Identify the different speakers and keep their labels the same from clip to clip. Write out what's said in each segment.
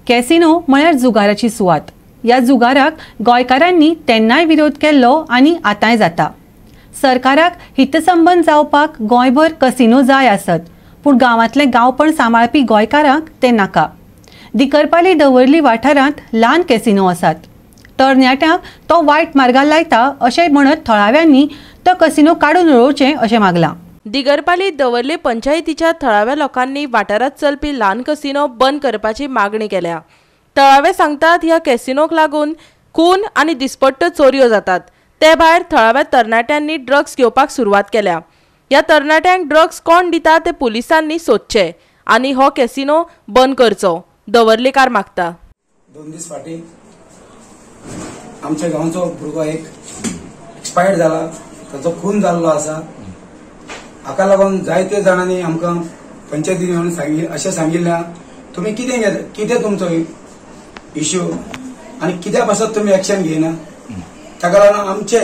Speaker 1: Casino म्हळ्यार जुगाराची सुवात. ह्या जुगाराक गोंयकारांनी तेन्नाय विरोध केल्लो आनी आतांय जाता. सरकाराक हितसंबंद जावपाक गोंयभर कसिनो जाय आसत, पूण गांवांतलें गांवपण सांबाळपी गोंयकारांक तें नाका. दिकरपाली दवर्ली वाठारांत ल्हान कॅसिनो आसात. तरणाट्यांक तो वायट मार्गार लायता अशें म्हणत थळाव्यांनी तो कसिनो काडून उडोवचें अशें मागलां.
Speaker 2: दिगरपाली दवर्ले पंचायतीच्या थळाव्या लोकांनी वाठारांत चलपी ल्हान कसिनो बंद करपाची मागणी केल्या. थळावे सांगतात ह्या कॅसिनोक लागून खून आनी दिसपट्ट चोरयो जातात. ते भायर थळाव्या तरणाट्यांनी ड्रग्स घेवपाक सुरवात केल्या. ह्या तरणाट्यांक ड्रग्स कोण दिता ते पुलिसांनी सोदचे आनी हो कॅसिनो बंद करचो, दवर्लेकार मागता.
Speaker 3: 2 दीस फाटीं आमच्या गांवचो भुरगो एक एक्सपायर्ड जाला, ताचो खून जाल्लो आसा. हाका लागून जायते जाणांनी आमकां पंचायतीन येवन अशें सांगिल्लें, तुमी कितें घेता, कितें तुमचो इश्यू आनी कित्या पासत तुमी एक्शन घेयना. ताका लागून आमचे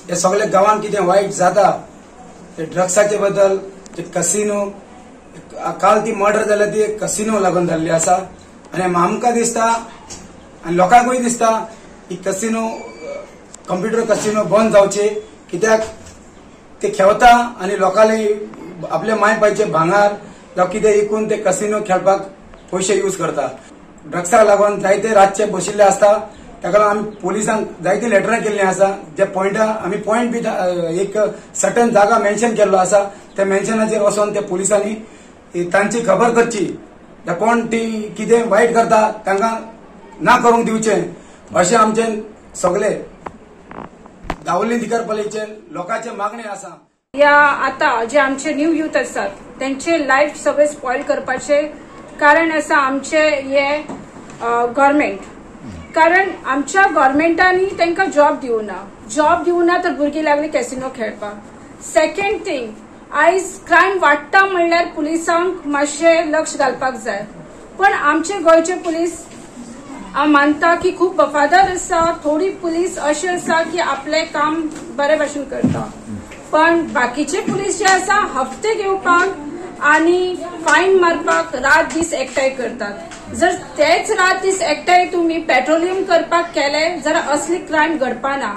Speaker 3: हे सगळे गांवांत कितें वायट जाता ते ड्रग्साचे बद्दल, ते कसिनो, काल ती मर्डर जाल्या ती कसिनो लागून जाल्ली आसा. आनी आमकां दिसता आनी लोकांकूय दिसता की कसिनो, कंप्युटर कसिनो बंद जावचे, कित्याक ते खेळता आनी लोकांले आपले माय पायचे भांगार जावं कितें विकून ते कसिनो खेळपाक पयशे यूज करता. ड्रग्साक लागून जायते रातचे बशिल्ले आसता. ताका लागून आमी पोलिसांक जायती लेटरां केल्लीं आसा, जे पॉयंटा आमी पॉयंट बी एक सर्टन जागा मेन्शन केल्लो आसा, त्या मेन्शनाचेर वचोन त्या पोलिसांनी तांची खबर करची, कोण ती कितें वायट करता तांकां ना करूंक दिवचें, अशें आमचे सगळे दावली दिकरपालीचे लोकांचे मागणे आसा.
Speaker 4: या आता जे आमचे न्यू युथ आसात त्यांचे लायफ सगळे स्पॉयल करपाचे कारण आसा आमचे हे गव्हर्मेंट. कारण आमच्या गव्हर्मेंटांनी तांकां जॉब दिवना, जॉब दिवना तर भुरगीं लागली कॅसिनो खेळपाक. सेकंड थिंग, आयज क्रायम वाडटा म्हणल्यार पुलिसांक मातशें लक्ष घालपाक जाय, पण आमचे गोंयचे पुलीस हांव मानता की खूब वफादार आसा. थोडी पुलीस अशे आसा की आपलें काम बरे भाशेन करता, पण बाकीचे पुलीस जे आसा हप्ते घेवपाक आनी फायन मारपाक रात दीस एकठांय करतात. जर तेच रात दीस एकठांय तुमी पेट्रोलियम करपाक केले जाल्यार असली क्रायम घडपाना.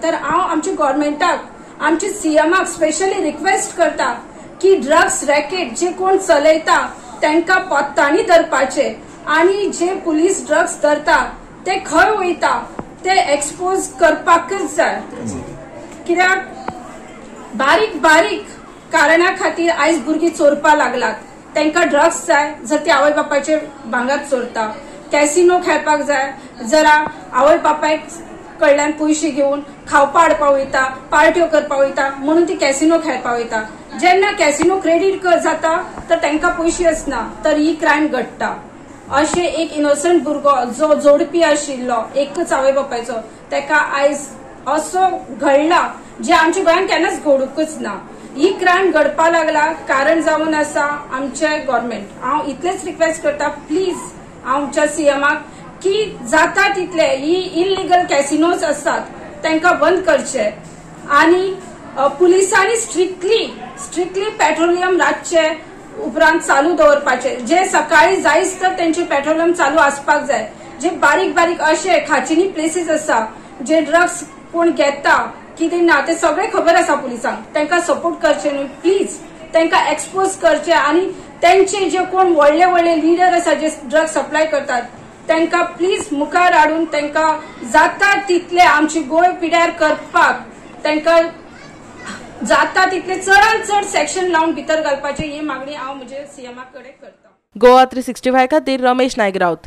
Speaker 4: तर हांव आमच्या गव्हर्मेंटाक, आमच्या सीएमाक स्पेशली रिक्वेस्ट करता की ड्रग्स रॅकेट जे कोण चलयता तांकां पोत्तांनी धरपाचे आनी जे पुलीस ड्रग्स धरता ते खंय वयता ते एक्सपोज करपाकच जाय. कित्याक बारीक बारीक कारणा खातीर आयज भुरगीं चोरपाक लागलात. तांकां ड्रग्स जाय जर ती आवय बापायचे भांगर चोरता, कॅसिनो खेळपाक जाय जरा आवय बापायक कडल्यान पयशे घेवन खावपा हाडपा वयता, पार्ट्यो करपा वयता, म्हणून ती कॅसिनो खेळपा वयता. जेन्ना कॅसिनो क्रेडीट जाता तर तांकां पयशे आसना, तर ही क्रायम घडटा. अशें एक इनोसंट भुरगो जो जोडपी आशिल्लो एकच आवय बापायचो, ताका आयज असो घडला जे आमच्या गोंयांत केन्नाच घडूंकच ना. ही क्रायम घडपा लागला कारण जावन आसा आमचे गव्हर्मेंट. हांव इतलेच रिक्वेस्ट करता प्लीज आमच्या सीएमाक की जाता तितले ही इलिगल कॅसिनोज आसात तांकां बंद करचे आनी पुलिसांनी स्ट्रिक्टली पेट्रोलियम रातचे उपरांत चालू दवरपाचे. जे सकाळी जायच तर त्यांचे पेट्रोलियम चालू आसपाक जाय. जे बारीक बारीक अशे खाचीनी प्लेसीस आसा जे ड्रग्स कोण घेता कितें ना ते सगळे खबर आसा पुलिसांक, तांकां सपोर्ट करचे न्हय प्लीज, तांकां एक्सपोज करचे आनी त्यांचे जे कोण व्हडले व्हडले लिडर आसा जे ड्रग्स सप्लाय करतात तांकां प्लीज मुखार हाडून तांकां जाता तितले आमची गोंय पिड्यार करपाक तांकां जाता तितले चडान चड सेक्शन लावन भितर घालपाचे ही मागणी हांव म्हजे सीएमा कडेन करता.
Speaker 2: गोवा 365 खातीर रमेश नायक राऊत.